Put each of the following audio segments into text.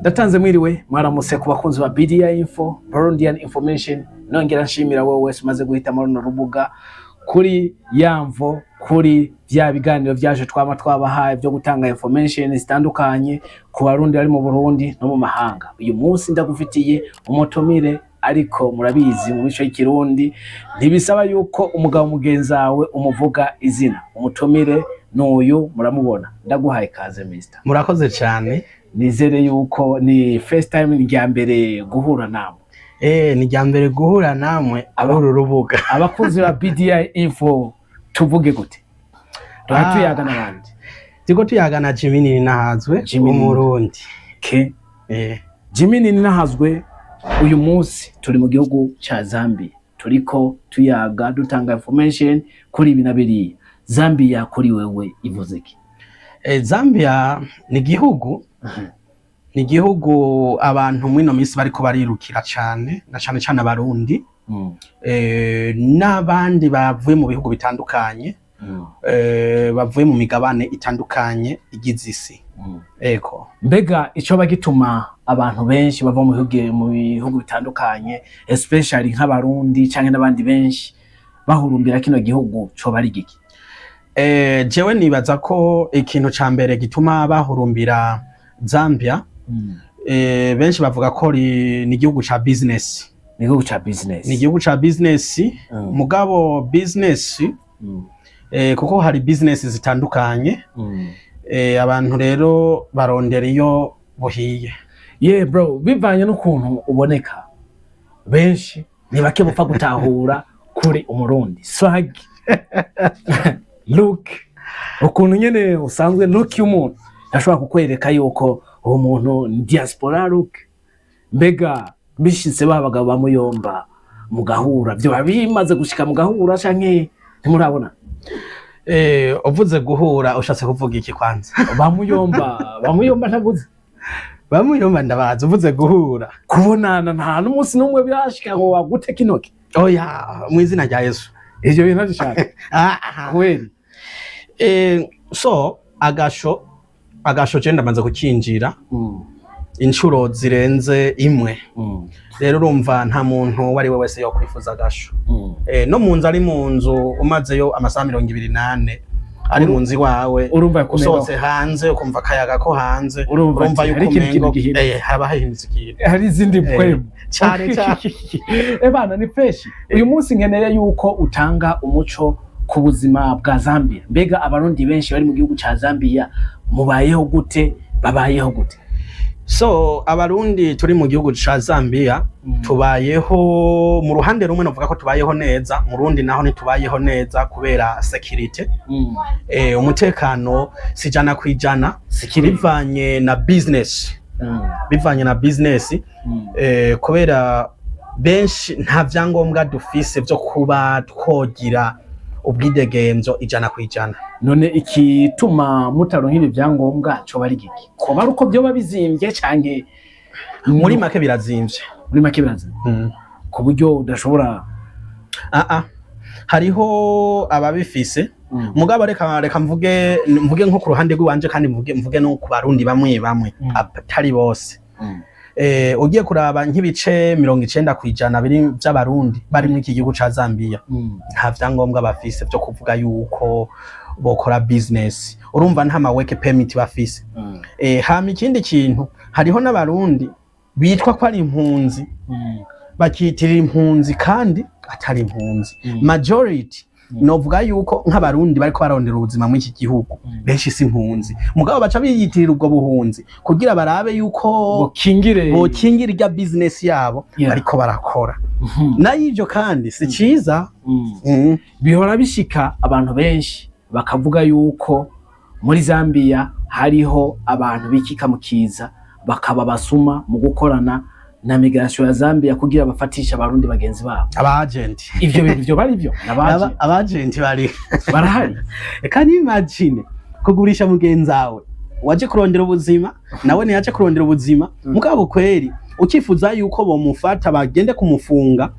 Ndatanze mwiriwe, mwaramutse ku bakunzi ba BDI Info, Burundian Information. Nongera nshimira wowe wese umaze guhitamo runo rubuga kuri yamvo, kuri vya biganiro vyaje twama twabahaye byo gutanga information zitandukanye ku Barundi bari mu Burundi no mu mahanga. Uyu munsi ndagufitiye umutumire, ariko murabizi mu mico y'Ikirundi ntibisaba yuko umugabo mugenzi wawe umuvuga izina. Umutumire n'uyu muramubona. Ndaguhaye kaze, mister. Murakoze cyane. Nizere yuko ni first time, rya mbere guhura namwe. Ni rya mbere guhura namwe uru rubuga. Abakunzi ba BDI Info, tuvuge gute? Duha tuyaga n'abandi. Turiko tuyagana Jimmy Nininahazwe. Jimmy. Umurundi. Ke Jimmy Nininahazwe, uyu munsi turi mu gihugu ca Zambia, turiko tuyaga, dutanga information kuri ibi na biriya. Zambia kuri wewe ivuze iki? Zambia ni igihugu abantu mw'ino minsi bariko barirukira cane, na cane cane Abarundi n'abandi bavuye mu bihugu bitandukanye, bavuye mu migabane itandukanye igize isi. Eko. Mbega icoba gituma abantu benshi bava mu bihugu bitandukanye, especially nk'Abarundi canke n'abandi benshi, bahurumbira kino gihugu coba ari giki? Jewe nibaza ko ikintu ca mbere gituma bahurumbira Zambia, benshi bavuga ko ni igihugu ca business. Ni igihugu ca business. Ni igihugu ca business. Mugabo business, kuko hari business zitandukanye, abantu rero barondera iyo buhiye. Yeah bro, bivanye n'ukuntu uboneka, benshi ni bake bapfa gutahura kuri Umurundi. Swag, look, ukuntu nyene usanzwe, look y'umuntu ashobora kukwereka yuko uwo muntu ni diaspora look. Mbega bishitse ba bagabo bamuyomba mugahura, vyoba bimaze gushika mugahura canke ntimurabona? Uvuze guhura ushatse kuvuga iki kwanza? Bamuyomba ntavuze. Bamuyomba ndabazi, uvuze guhura? Kubonana, nta n'umunsi n'umwe birashika ngo wagute kinoki? Oya, mu izina rya Yesu. Ivyo bintu ntibishaka. Ah, ah. Kweli? So agasho je ndamaze kukinjira inshuro zirenze imwe. Rero urumva nta muntu uwo ari we wese yo kwifuza agasho. No mu nzu, ari mu nzu umazeyo amasaha 24 ari mu nzu iwawe, Urumva kumengo usohotse hanze ukumva akayaga ko hanze, Urumva urumva ati, yuko hari ikindi kintu umengo gihindutse. Haba hahindutse ikintu. Hari izindi mpwemu. Cane cane. Ebana, ni fresh. Uyu munsi nkeneye yuko utanga umuco ku buzima bwa Zambia. Mbega Abarundi benshi bari mu gihugu ca Zambia mubayeho gute, babayeho gute? So Abarundi turi mu gihugu ca Zambia tubayeho, mu ruhande rumwe novuga ko tubayeho neza, mu rundi naho ntitubayeho neza kubera security. Umutekano si 100%. Security. Bivanye na business, bivanye na business, kubera benshi nta vyangombwa dufise vyo kuba twogira ubwidegemvyo 100%. None ikituma mutaronka ibi vyangombwa coba ari giki? Koba ari uko vyoba bizimvye canke? Muri make birazimvye. Muri make birazimvye, ku buryo udashobora? Ah ah, hariho ababifise. Mugabo reka mvuge nko ku ruhande rw'iwanje, kandi mvuge no ku Barundi bamwe bamwe, atari bose. Ugiye kuraba nk'ibice 90% biri vy'Abarundi bari muri iki gihugu ca Zambia nta vyangombwa bafise vyo kuvuga yuko bokora business. Urumva nta ma work permit bafise. Hama ikindi kintu, hariho n'Abarundi bitwa ko ari impunzi, bakitirira impunzi kandi atari impunzi. Majority, novuga yuko nk'Abarundi bariko barondera ubuzima muri iki gihugu, benshi si impunzi, mugabo baca biyitirira ubwo buhunzi kugira barabe yuko bokingire bokingira irya business yabo bariko barakora. Nayo ivyo kandi si ciza. Bihora bishika abantu benshi bakavuga yuko muri Zambia hariho abantu bikika mu kiza, bakaba basuma mu gukorana na migration ya Zambia kugira bafatishe Abarundi bagenzi babo. Aba agent. Ivyo bintu vyo bari byo? Aba agent bari. Barahari. Can you imagine kugurisha mugenzi wawe waje kurondera ubuzima, nawe ntiyaje kurondera ubuzima? Mugabo kweri ukifuza yuko bomufata bagende kumufunga,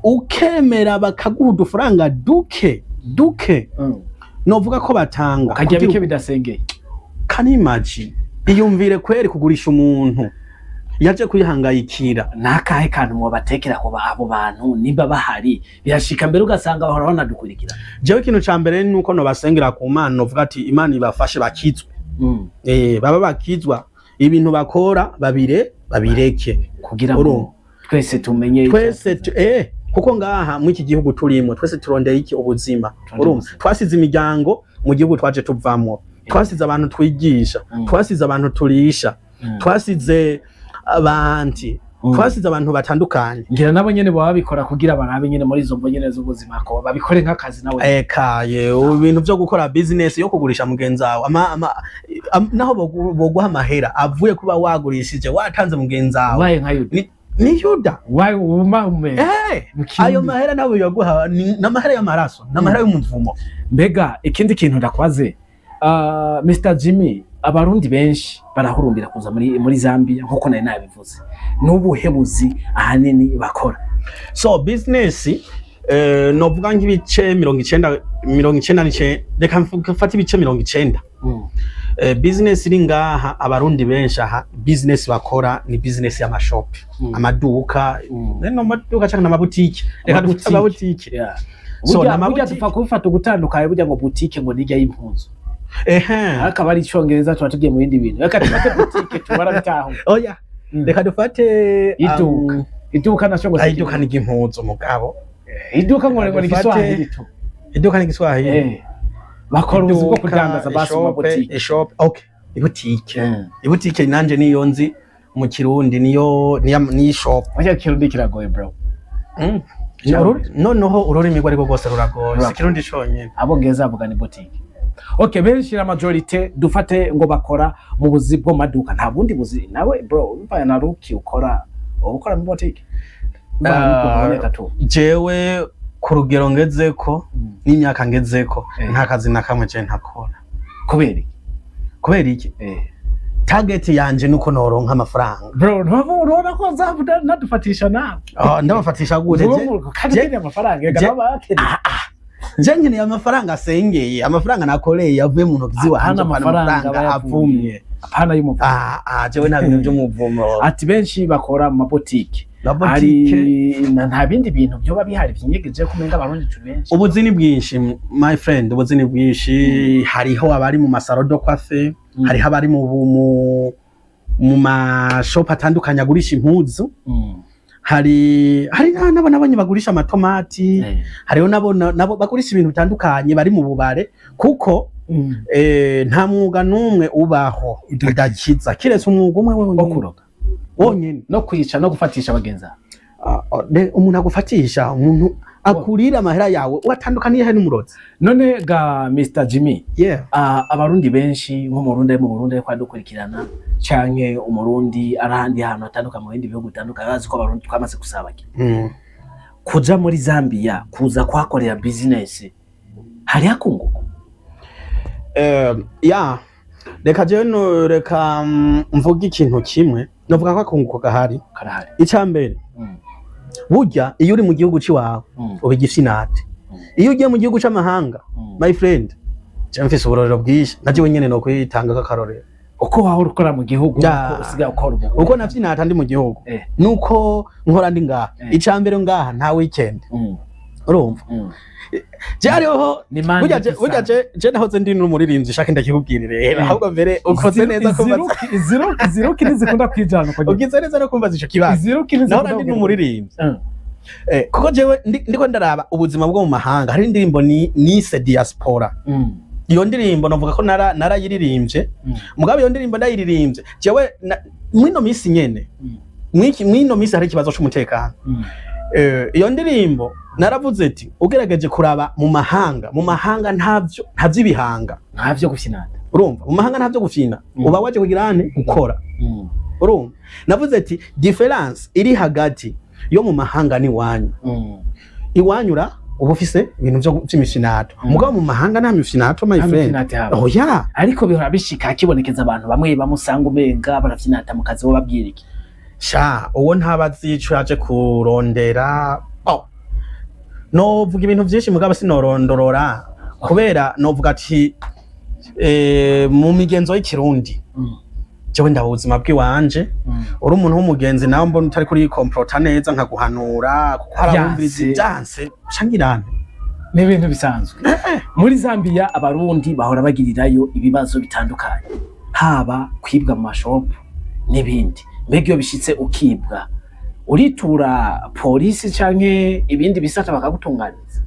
ukemera bakaguha udufaranga duke duke, novuga ko batanga ukarya kugira bike bidasengeye. Can you imagine? Iyumvire kweri kugurisha umuntu yaje kwihangayikira. Nakahe kantu mwobatekera ko abo bantu nimba bahari? Birashika mbere ugasanga bahora banadukurikira. Jewe ikintu ca mbere nuko nobasengera ku Mana, novuga ati Imana ibafashe bakizwe. Baba bakizwa, ibintu bakora babire babireke. Kugira ngo Urumva. twese tumenye. Twese kuko ngaha muri iki gihugu turimo twese turondeye iki? Ubuzima. Turondeye Urumva, ubuzima. twasize imiryango mu gihugu twaje tuvamwo, twasize abantu twigisha, twasize abantu turisha, twasize abandi, twasize abantu batandukanye. Ngira nabo nyene baba babikora kugira barabe nyene muri izo mvo nyene z'ubuzima, ko babikore nk'akazi nawe. Ekaye, ibintu vyo gukora business yo kugurisha mugenzi wawe, naho boguha amahera avuye kuba wagurishije, watanze mugenzi wawe. Ubaye nka Yuda. Ni Yuda. Waye uma ume mu Kirundi. Ayo mahera nawe yaguha n'amahera y'amaraso, n'amahera y'umuvumo. Mbega ikindi kintu ndakwaze, Mr Jimmy, abarundi benshi barahurumbira kuza muri Zambia nkuko nari nabivuze, n'ubuhe buzi ahanini bakora? So business, novuga nk'ibice 90, 99, reka mfate ibice 90. Business iri ngaha, abarundi benshi aha business bakora ni business y'amashopi, amaduka. No amaduka canke n'amabutike, reka dufate Amabutike. amabutike. So, So, burya n'amabutike- dupfa kubifata ugutandukanye, burya ngo butike ngo nijya y'impuzu, akaba ari icongereza, tuba tugiye mu bindi bintu. Reka dufate butike tubara bitaho. Oya, reka dufate Iduka. Iduka naco ngo ah, iduka ni ry'impuzu mugabo. Iduka ngo ni Dufate- Igiswahili tu. Iduka ni Igiswahili. Bakora ubuzi bwo Iduka, kudandaza basi mu ishope, mabutike. Ishop, okay, ibutike. Ibutike nanje niyo nzi mu Kirundi, niyo shop. Burya Kirundi kiragoye, bro. Noneho ururimi rwo ariko rwose ruragoye, si Ruragoye. Kirundi conyene. Abongereza bavuga ni boutique. Okay, benshi la majorité dufate ngo bakora mu buzi bwo maduka, nta bundi buzi. Nawe bro, umva na ruki ukora, uba ukora mu boutique? Ah, Uboneka tu. Jewe ku rugero ngezeko n'imyaka ngezeko, nta kazi na kamwe je ntakora. Kubera iki? Kubera iki? Target yanje nuko noronka amafaranga. Bro, ntabwo urabona ko zabu nadufatisha nawe? Ah, ndabafatisha gute? Kandi ukeneye amafaranga reka nabo bakeneye. Je nkeneye amafaranga asengeye, amafaranga nakoreye avuye mu ntoki ziwanje. Apana. Apana. Amafaranga amafaranga aba avumye. Apana y'umuvumo. Ah ah, jewe nta bintu by'umuvumo. Ati benshi bakora mu mabotike. Mabotike. Hari nta bindi bintu byoba bihari vyinyegeje kumenga abarundi turi benshi? Ubuzi ni bwinshi, my friend, ubuzi ni bwinshi. Hariho abari mu ma salons de coiffe, hariho abari mu mashop atandukanye agurisha impuzu, hari nabo nabonye bagurisha amatomati, hariho nabo bagurisha ibintu bitandukanye, bari mu bubare, kuko nta mwuga n'umwe ubaho udakiza kiretse umwuga umwe wo wonyene. Kuroga. Wonyene. No kwica no gufatisha bagenzi bawe. Ah, ah, umuntu agufatisha, umuntu akurira amahera yawe, watandukaniye he n'umurozi? None ga Mr Jimmy, abarundi benshi, nk'umurundi ari mu Burundi ariko adukurikirana, canke umurundi ari ahandi hantu hatandukanye mu bindi bihugu bitandukanye, bazi ko abarundi twamaze gusabagira, kuja muri Zambia kuza kuhakorera business hari hakunguka? Ya, reka jewe no reka mvuge ikintu kimwe, novuga ko akunguko gahari. Karahari. Ica mbere, burya iyo uri mu gihugu c'iwawe uba igifinate. Iyo ugiye mu gihugu c'amahanga, my friend, je mfise uburorero bwinshi, na jewe nyene no kwitanga k'akarorero. Uko wahora ukora mu gihugu, Ya. uko usigaye ukora ubu? Uko navyinata ndi mu gihugu nuko nkora ndi ngaha. Ica mbere, ngaha nta weekend. Urumva, je hariho Ni mande burya je gusa. burya je nahoze ndi n'umuririmbyi, shaka ndakikubwirire rero. Ahubwo mbere ukoze neza kumbaza. Iziruki ntizikunda kwijana uko nyene. Ugize neza no kumbaza ico kibazo. Iziruki ntizikunda Nahora ndi kwijana. n'umuririmbyi. Kuko jewe ndiko ndaraba ubuzima bwo mu mahanga, hari indirimbo ni nise Diaspora. Iyo ndirimbo novuga ko narayiririmbye. Mugabo iyo ndirimbo ndayiririmbye jewe mwino misi nyene, mwino misi hari ikibazo c'umutekano. Iyo ndirimbo naravuze ati ugerageje kuraba mu mahanga, mu mahanga ntavyo, ntavy'ibihanga. Ntavyo gufinata. Urumva, mu mahanga ntavyo gufina. Uba waje kugira ane gukora. Urumva, navuze ati différence iri hagati yo mu mahanga n'iwanyu, iwanyu uba ufise ibintu vy'imifinato, mugabo mu mahanga nta mifinato, my Nta friend. mifinato ihaba. Oya. Ariko bihora bishika hakibonekeza abantu bamwe bamusanga umenga barafinata mu kazi, bo babwira iki? Sha, uwo ntaba azi ico yaje kurondera. Oh, novuga ibintu vyinshi mugabo sinorondorora, kubera novuga ati mu migenzo y'ikirundi, Jewe ndaba ubuzima bw'iwanje. Uri umuntu w'umugenzi nawe mbona utari kuri komporota neza, nkaguhanura, kuko hari abumviriza. Vyanse. Vyanse cangirane. Ni ibintu bisanzwe muri Zambia. Abarundi bahora bagirirayo ibibazo bitandukanye, haba kwibwa mu mashopu n'ibindi. Mbega iyo bishitse ukibwa, uritura polisi canke ibindi bisata bakagutunganiza?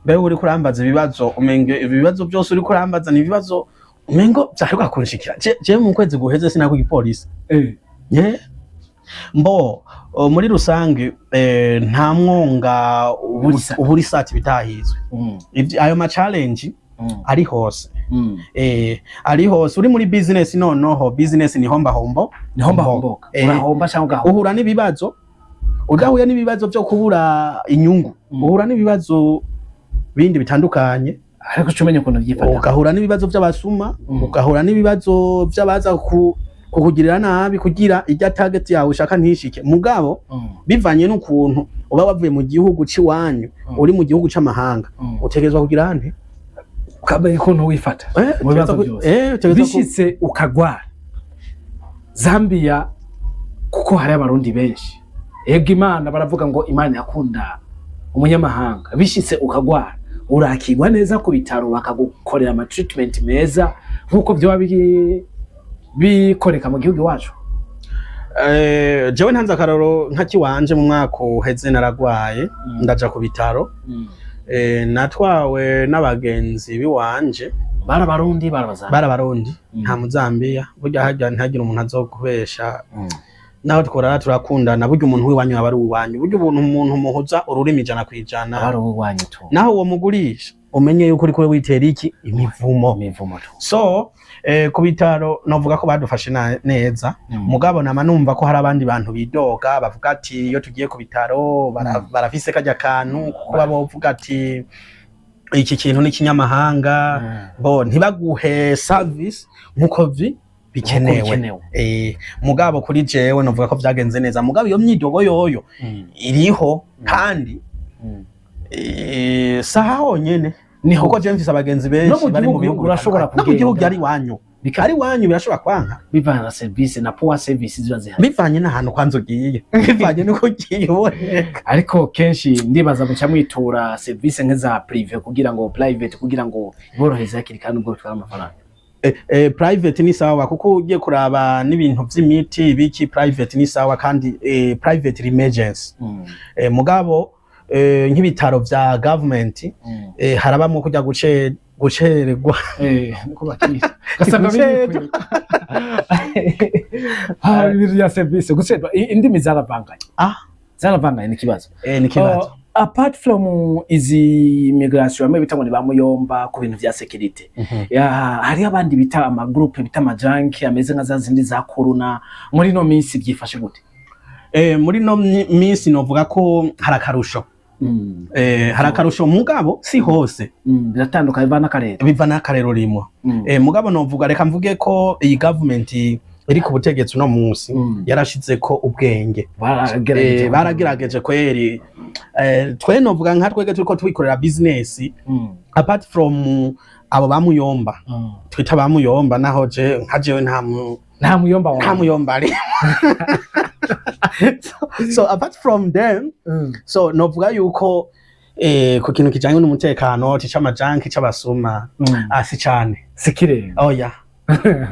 Mbega uriko urambaza ibibazo, umengo ibibazo byose uriko urambaza ni ibibazo umengo vyaheruka kunshikira. Je mu kwezi guheze sinako igipolisi. Ye mbo muri rusange nta mwonga Uburisa. Uburisati bitahizwe. Ayo ma challenge ari hose. Ari hose uri muri business. Noneho business ni homba hombo. Nihomba homboka. Urahomba canke ugahomba. Uhura n'ibibazo, udahuye n'ibibazo byo kubura inyungu, uhura n'ibibazo bindi bitandukanye. Ariko uca umenya ukuntu vyifata. Ugahura n'ibibazo by'abasuma, ugahura n'ibibazo by'abaza kukugirira nabi kugira irya target yawe ushaka ntishike. Mugabo bivanye n'ukuntu uba wavuye mu gihugu c'iwanyu, uri mu gihugu c'amahanga, utegerezwa kugira nte? Ukamenya ukuntu wifata mu bibazo byose. Utegerezwa Bishitse ukagwara Zambia, kuko hari Abarundi benshi, ego Imana baravuga ngo Imana yakunda umunyamahanga, bishitse ukagwara, urakirwa neza ku bitaro, bakagukorera ama treatment meza nk'uko vyoba bikoreka mu gihugu iwacu? Jewe ntanze akaroro nka kiwanje, mu mwaka uheze naragwaye, ndaja ku bitaro. Natwawe n'abagenzi biwanje. Bari Abarundi, bari Abazambiya? Bari Abarundi. Nta Muzambiya. Burya harya ntihagire umuntu azokubesha. Naho tworara turakundana, burya umuntu w'iwanyu aba ari uwanyu. Burya ubuntu umuntu muhuza ururimi 100%. Bari uwanyu tu. Naho uwo mugurisha, umenye yuko uriko witera iki? Imivumo. Imivumo tu. So ku bitaro novuga ko badufashe neza. Mugabo nama numva ko hari abandi bantu bidoga, bavuga ati iyo tugiye ku bitaro barafise kajya kantu kuko baba bavuga ati iki kintu ni ikinyamahanga, bo ntibaguhe service nkuko bikenewe. Bikenewe. Mugabo kuri jewe novuga ko vyagenze neza. Mugabo iyo myidogo yoyo iriho kandi saha honyene, Niho kuko je mfise abagenzi benshi No mu bari mu gihugu bihugu urashobora bitandukanye. No mu gihugu kugenda. ari iwanyu, ari iwanyu birashobora kwanka. Bivanye na service na poor service ziba zihari. Bivanye n'ahantu kwanza ugiye, bivanye n'uko ugiye uboneka. Ariko kenshi ndibaza muca mwitura service nk'iza privé kugira ngo private, kugira ngo iborohereze hakiri kandi ubwo bitwara amafaranga. Private ni sawa, kuko ugiye kuraba n'ibintu vy'imiti biki, private ni sawa kandi private emergency. Mugabo nk'ibitaro vya government harabamwo kujya gucererwa. Niko bakita, ugasanga Gucererwa. biri ibintu bya service gucererwa. Indimi zaravanganye. Zaravanganye, ni ikibazo. Ni kibazo. Apart from izi migration bamwe bita ngo ni ba muyomba ku bintu vya security, ya, hariho abandi bita amagroupe, bita amajanki ameze nka za zindi za corona. Muri no minsi byifashe gute? Muri no minsi novuga ko hari akarusho. Hari akarusho, mugabo si hose. Biratandukanye biva n'akarere. Biva n'akarero rimwe. Mugabo novuga, reka mvuge ko iyi government iri ku butegetsi uno munsi yarashizeko ubwenge. Baragerageje. Baragerageje kweri. Twe novuga nka twege turiko twikorera business, apart from abo bamuyomba, twita bamuyomba, naho je nka jewe nta Nta muyomba wawe. Nta muyomba ari. So apart from them, so novuga yuko ku kintu kijanye n'umutekano c'amajanki, c'abasuma, si cane. Sikirenga. Oya,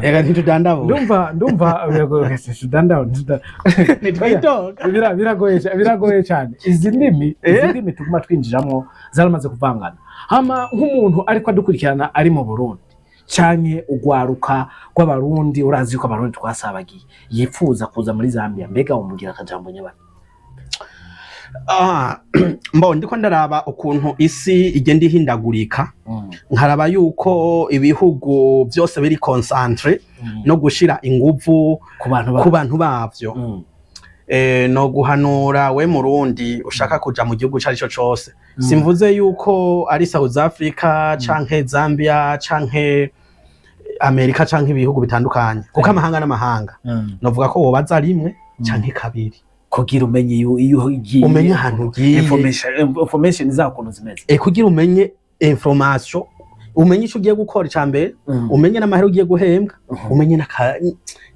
ega ntitudandabura. Ndumva biragoye, tudanda. Ntitwidoga. Biragoye cyane. Izi ndimi tuguma twinjiramo zaramaze kuvangana. Hama nk'umuntu ariko adukurikirana ari mu Burundi canke ugwaruka rw'Abarundi, urazi yuko Abarundi twasabagiye, yipfuza kuza muri Zambia, mbega wumubwira akajambo nyabana? Mbo ndiko ndaraba ukuntu isi igenda ihindagurika, nkaraba yuko ibihugu byose biri concentré no gushira inguvu ku bantu ku bantu bavyo. No guhanura we Murundi ushaka kuja mu gihugu cari co cose, simvuze yuko ari South Africa canke Zambia canke Amerika canke ibihugu bitandukanye, kuko amahanga n'amahanga, novuga ko wobaza rimwe canke kabiri kugira umenye iyo ugiye, umenye ahantu ugiye. Information zaho ukuntu zimeze. Kugira umenye information. Umenye ico ugiye gukora ica mbere, umenye n'amahera ugiye guhembwa, umenye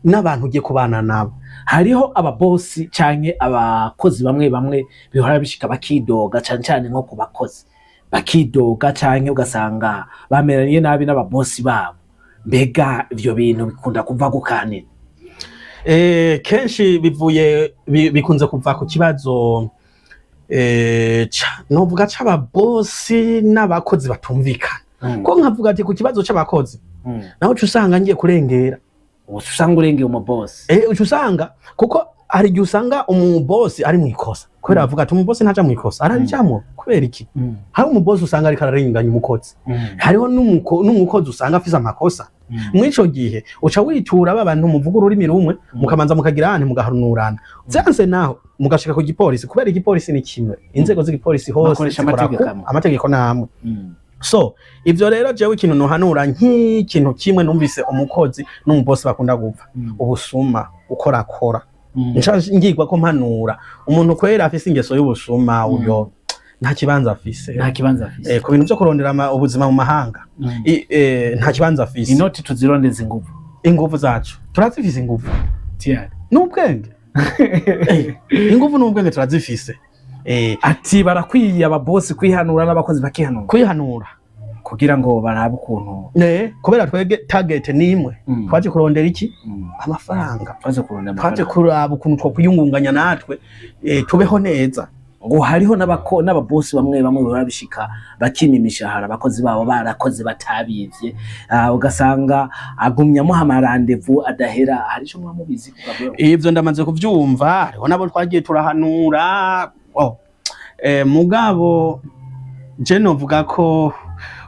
n'abantu ugiye kubana nabo. Hariho ababosi canke abakozi bamwe bamwe bihora bishika bakidoga, cane cane nko ku bakozi bakidoga, canke ugasanga bameraniye nabi n'ababosi babo. Mbega ivyo bintu bikunda kuva gukanira? Kenshi bivuye bikunze kuva ku kibazo novuga c'ababosi n'abakozi batumvikana. Ko nkavuga ati ku kibazo c'abakozi, naho uca usanga ngiye kurengera. Uca usanga urengeye umubosi. Uca usanga, kuko hari igihe usanga umubosi ari mw'ikosa, kubera bavuga ati umubosi ntaja mw'ikosa, ararijamwo. Kubera iki? Hari umubosi usanga ariko ararenganya umukozi, hariho n'umukozi usanga afise amakosa. Mw'ico gihe uca witura ba bantu muvuga ururimi rumwe, mukamanza mukagira ahantu mugahanurana. Vyanse naho mugashika ku gipolisi, kubera igipolisi ni kimwe, inzego z'igipolisi hose Bakoresha zikora amategeko amwe. Amategeko namwe. So ivyo rero, jewe ikintu nohanura, nk'ikintu kimwe numvise umukozi n'umubosi bakunda gupfa, ubusuma, ukorakora. Nca ngirwa ko mpanura umuntu kwera afise ingeso y'ubusuma, uyo nta kibanza afise. Nta kibanza afise. Ku bintu vyo kurondera ubuzima mu mahanga, nta kibanza afise. Inoti tuzirondeza inguvu. Inguvu zacu turazifise, inguvu Tiyari. n'ubwenge. Inguvu n'ubwenge turazifise. Ati barakwiye ababosi kwihanura n'abakozi bakihanura. Kwihanura. Kugira ngo barabe ukuntu. Kubera twebwe target ni imwe. Twaje kurondera iki? Amafaranga. Twaje kurondera Twaje amafaranga. kuraba ukuntu twokwiyungunganya natwe, tubeho neza. Ngo hariho n'ababosi bamwe bamwe bahora bishika bakima imishahara abakozi babo barakoze batabivye. Ugasanga agumya amuha ama rendez-vous adahera. Hari ico mwamubizi kuva? Ivyo ndamaze kuvyumva, hariho nabo twagiye turahanura. Oh. Mugabo je novuga ko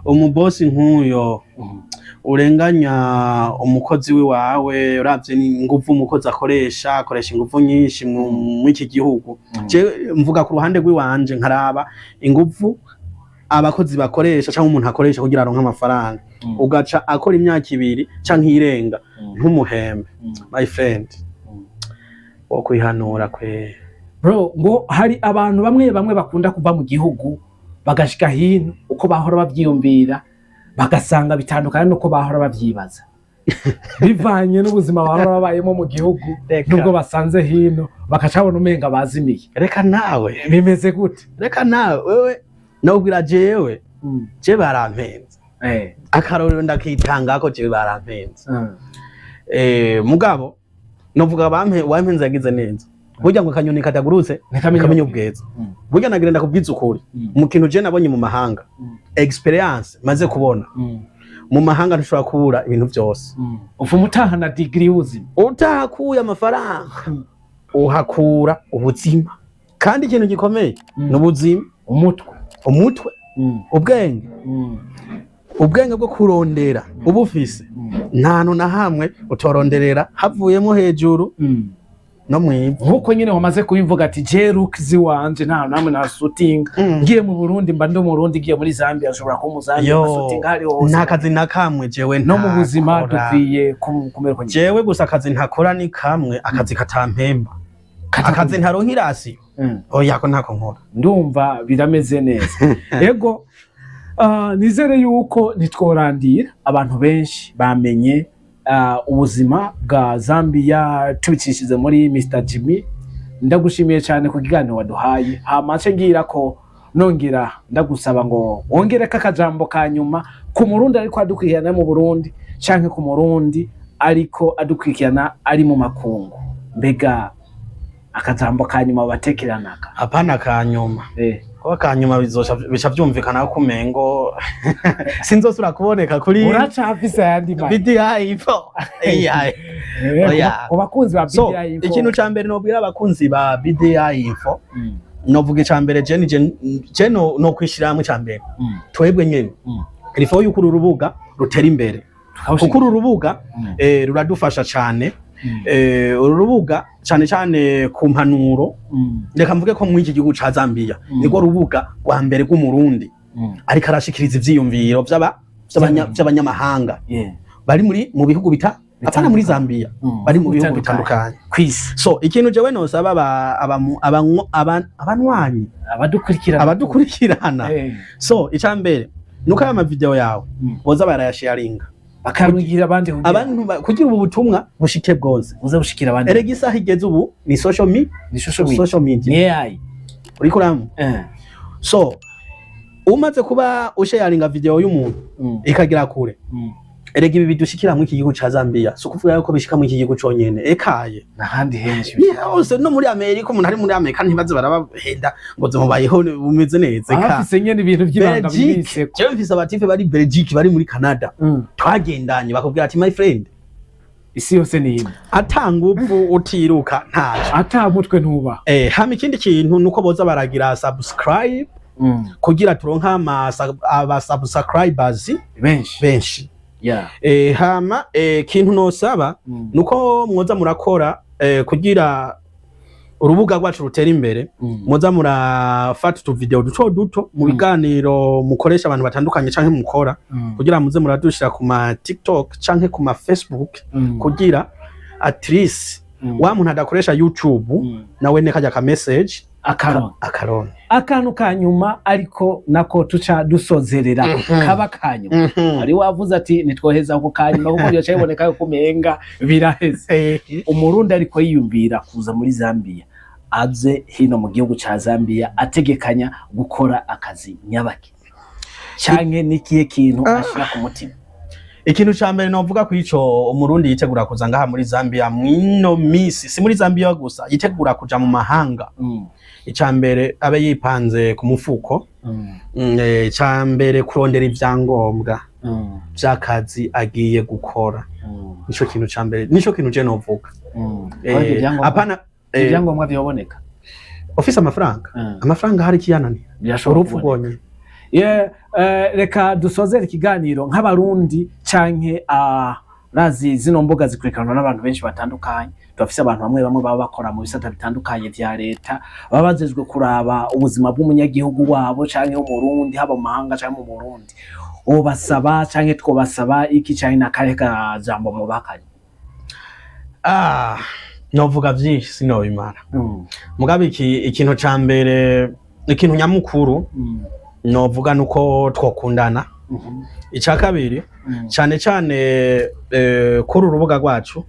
umubosi nk'uyo urenganya umukozi wiwawe, uravye n'inguvu umukozi akoresha, akoresha inguvu nyinshi mw'iki gihugu. Je mvuga ku ruhande rw'iwanje, nkaraba inguvu abakozi bakoresha canke umuntu akoresha kugira aronke amafaranga, ugaca akora imyaka 2 canke irenga ntumuhembe, my friend, wo kwihanura kwe. Bro, ngo hari abantu bamwe bamwe bakunda kuva mu gihugu bagashika hino, uko bahora bavyiyumvira bagasanga bitandukanye n'uko bahora bavyibaza, bivanye n'ubuzima bahora babayemo mu gihugu Reka. nubwo basanze hino bakacabona umenga bazimiye. Reka nawe. Bimeze gute? Reka nawe, wewe nobwira jewe, je barampenze. Akarorero ndakitangako, jewe barampenze. Mugabo novuga bampe wampenze yagize neza. Burya ngo akanyoni katagurutse ntikamenya ntikamenya ubweza. Burya nagira ndakubwiza ukuri, mu kintu je nabonye mu mahanga, experience maze kubona mu mahanga, ntushobora kubura ibintu byose. Uvuma utahana degree y'ubuzima. Utahakuye amafaranga, uhakura ubuzima, kandi ikintu gikomeye ni ubuzima. Umutwe. Umutwe, ubwenge, ubwenge bwo kurondera uba ufise, nta hantu na hamwe utoronderera havuyemo hejuru no mwivu. Nkuko nyine wamaze kubivuga ati je rukizi wanje nta namwe nasutinga, ngiye mu Burundi mba ndi Umurundi, ngiye muri Zambia nshobora kuba Umuzambia, Yo, nkasutinga hariho hose. Nta kazi na kamwe jewe No mu buzima ntakora. dukwiye kumererwa nyine. Jewe gusa akazi ntakora ni kamwe, akazi katampemba, akazi ntaronka i ration. Oya, ko ntako nkora. Ndumva birameze neza. Ego, nizere yuko ntitworandira abantu benshi bamenye ubuzima bwa Zambia tubicishije muri Mr Jimmy. Ndagushimiye cyane ku kiganiro waduhaye. Hama nce ngira ko nongera ndagusaba ngo wongereko akajambo ka nyuma ku Murundi ariko adukurikirana mu Burundi canke ku Murundi ariko adukurikirana ari mu makungu. Mbega akajambo ka nyuma batekeranaka? Apana kanyuma. Kuba kanyuma bizoca bica vyumvikana ko umengo sinzosubira kuboneka kuri Uracafise ayandi mani. BDI Info. AI. Oya. Ku bakunzi ba So BDI Info. ikintu ca mbere nobwira abakunzi ba BDI Info, novuga ica mbere, je ni je no kwishira hamwe ica mbere, twebwe nyene, il faut yuko uru rubuga rutera imbere, kuko uru rubuga ruradufasha cane. Uru rubuga cane cane ku mpanuro, reka mvuge ko muri iki gihugu ca Zambia nirwo rubuga rwa mbere rw'Umurundi ariko arashikiriza ivyiyumviro vy'abanyamahanga bari muri mu bihugu bita apana muri Zambia, bari mu bihugu bitandukanye kw'isi. So ikintu jewe nosaba abanwanyi abadukurikirana abadukurikirana, so icya mbere Nuko aya mavideo yawe boza barayasharinga, bakarungira abandi kugira abantu kugira ubu butumwa bushike bwose. Buze bushikira abandi. Erega isaha igeze ubu ni social media. Ni social media. Social media. Ni AI. Uriko uramva? So umaze kuba usharinga video y'umuntu ikagera kure, erega ibi bidushikira muri iki gihugu ca Zambia, si ukuvuga yuko bishika muri iki gihugu conyene, ekaye. N'ahandi henshi. Ni hose, no muri Amerika. Umuntu ari muri Amerika ntibaze barabahenda ngo zimubayeho bumeze neza, eka. Abafise nyene ibintu vy'ibanga Belgique. bibitseko. Jewe mfise abatife bari Belgique, bari muri Canada, twagendanye, bakubwira ati: "My friend." Isi yose ni imwe. Ata nguvu utiruka ntaco. Ata mutwe ntuba. Hama ikindi kintu nuko boza baragira subscribe kugira turonke aba subscribers benshi. Benshi. Hama kintu nosaba nuko mwoza murakora kugira urubuga rwacu rutera imbere, muza murafata utuvideo duto duto mu biganiro mukoresha abantu batandukanye canke mukora, kugira muze muradushira ku ma TikTok canke ku ma Facebook, kugira at least wa muntu adakoresha YouTube nawe ne kajya ka message akaronka. Akaronka. Akantu ka nyuma, ariko nako tuca dusozerera, kaba kanyuma. Hari wavuze ati nitwoheza ako kanyuma kuko byoca biboneka yuko umenga biraheze. Umurundi ariko yiyumvira kuza muri Zambia, aze hino mu gihugu ca Zambia ategekanya gukora akazi nyabaki, canke n'ikihe kintu ashira ku mutima? Ikintu ca mbere novuga ku ico umurundi yitegura kuza ngaha muri Zambia mwino misi, si muri Zambia gusa, yitegura kuja mu mahanga, ica mbere abe yipanze ku mufuko. Ica mbere kurondera ivyangombwa vy'akazi agiye gukora. Nico kintu ca mbere, nico kintu je novuga. Ariko Apana ibyangombwa vyoboneka. Ufise amafaranga, amafaranga hari ikiyananira? Birashobora Urupfu kuboneka. rwonyene. Yeah, reka dusozere ikiganiro nk'abarundi canke razi zino mbuga zikurikiranwa n'abantu benshi batandukanye. Turafise abantu bamwe bamwe baba bakora mu bisata bitandukanye vya leta, baba bajejwe kuraba ubuzima bw'umunyagihugu wabo canke w'umurundi, haba mu mahanga canke mu Burundi. Wobasaba canke twobasaba iki, canke n'akahe kajambo mubakanye? Ah, novuga vyinshi sinobimara. Mugabe ikintu ca mbere, ikintu nyamukuru novuga nuko twokundana. Ica kabiri, cane cane kuri uru rubuga rwacu,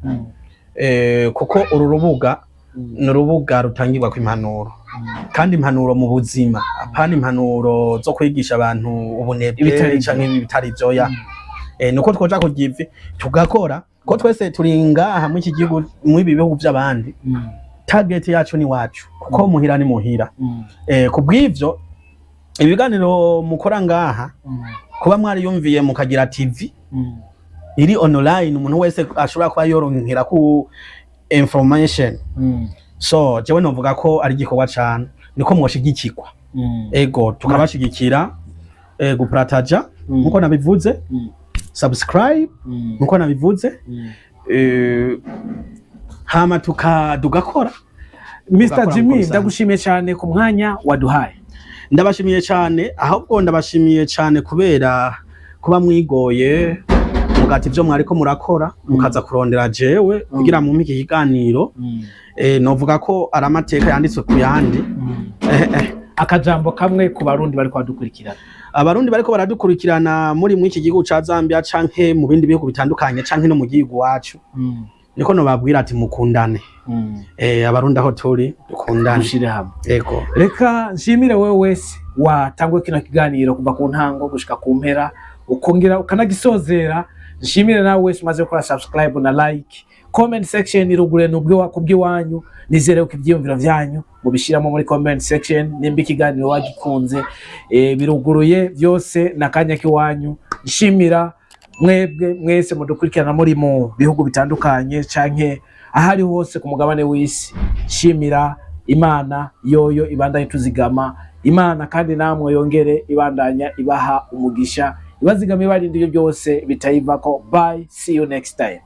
kuko uru rubuga ni urubuga rutangirwako impanuro, kandi impanuro mu buzima, apana impanuro zo kwigisha abantu ubunebwe Ibitari ivyo. canke ibitari vyoya. Nuko twoja ku kivi tugakora, ko twese turi ngaha muri iki gihugu, muri ibi bihugu vy'abandi. Target yacu ni wacu, kuko muhira ni muhira. Kubw'ivyo ibiganiro mukora ngaha, kuba mwariyumviye mukagira TV iri online, umuntu wese ashobora kuba yoronkera ku information, so jewe novuga ko ari igikorwa cane niko mwoshigikirwa. Ego, tukabashigikira, gupartaja nkuko nabivuze, subscribe nkuko nabivuze, hama tugakora. Mr. Tugakora Jimmy, nkuko bisanzwe. Ndagushimiye cyane ku mwanya waduhaye. Ndabashimiye cyane, ahubwo ndabashimiye cyane kubera kuba mwigoye mugati ivyo mwariko murakora, mukaza kurondera jewe kugira mumpe iki kiganiro. Novuga ko ari amateka yanditswe ku yandi. Akajambo kamwe ku barundi bariko badukurikirana. Abarundi bariko baradukurikirana muri iki gihugu ca Zambia canke mu bindi bihugu bitandukanye canke no mu gihugu wacu, niko nobabwira ati mukundane. Abarundi aho turi dukundane. Dushire hamwe. Ego. Reka nshimire wewe wese watanguye kino kiganiro kuva ku ntango gushika ku mpera, ukongera ukanagisozera. Nshimire nawe wese umaze gukora subscribe na like. Comment section irugure nubwo kubw'iwanyu. Nizere ko ivyiyumviro vyanyu mubishiramo muri comment section. Nimba ikiganiro wagikunze, biruguruye byose nakanya k'iwanyu. Nshimira mwebwe mwese mudukurikirana muri mu bihugu bitandukanye canke ahari hose ku mugabane w'isi. Nshimira Imana yoyo ibandanye tuzigama Imana, kandi namwe yongere ibandanya ibaha umugisha, ibazigama, ibarinda ibyo byose bitayivako. Bye, see you next time.